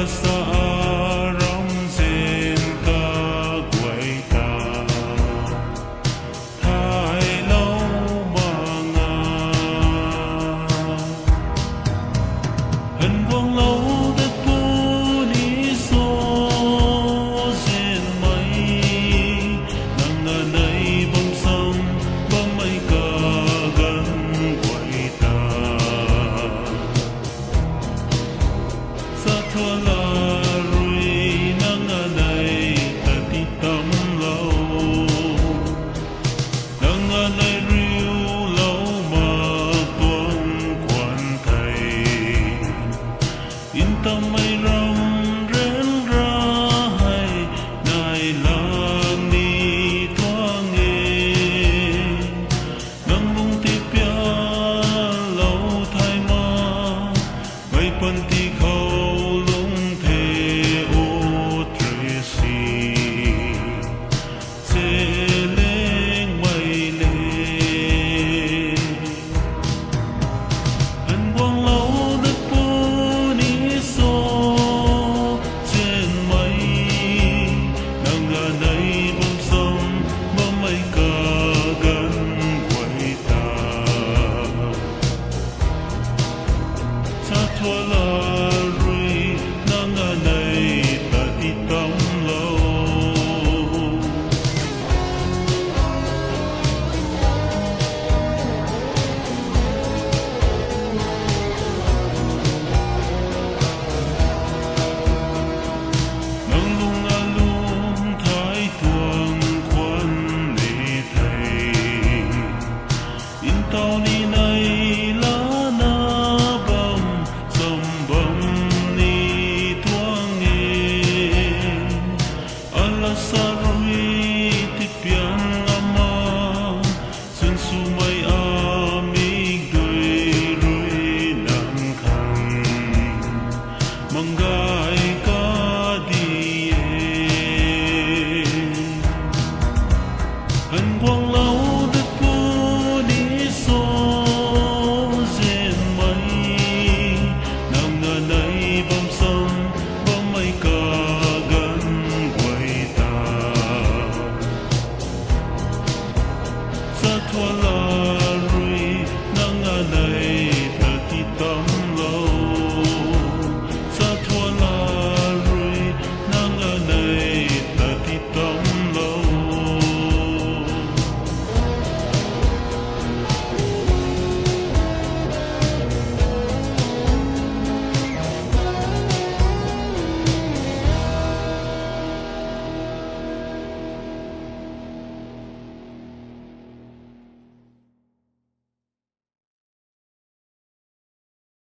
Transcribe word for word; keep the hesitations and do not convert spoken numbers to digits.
Sa aram zen kaguay ta thaylou mak nga. Hanguanglou dat puni so zenmei, nang anei bam sam bammei kaganv guay ta. Sa thuala rui nang anei ta ti tamlou. Nang anei riulou mak tuang khwan thei. Ntammei ram ryanra hei nai lang ni tuang e. Nang lung tipianlou thei ma, meic panty khou lung the o tresi se lengmei le. Hanguanglou dat puni so zenmei, nang anei bam sam bammei kaganv guay ta. Sa thuala rui nang anei ta ti tamlou. Nang lung alung thei tuang khwan ni thei. Ntaw ni nei lana bam sam bam ni tuang e. Ala sa rui tipian ngam ma, sunswmei amik dui rui nang khang mangga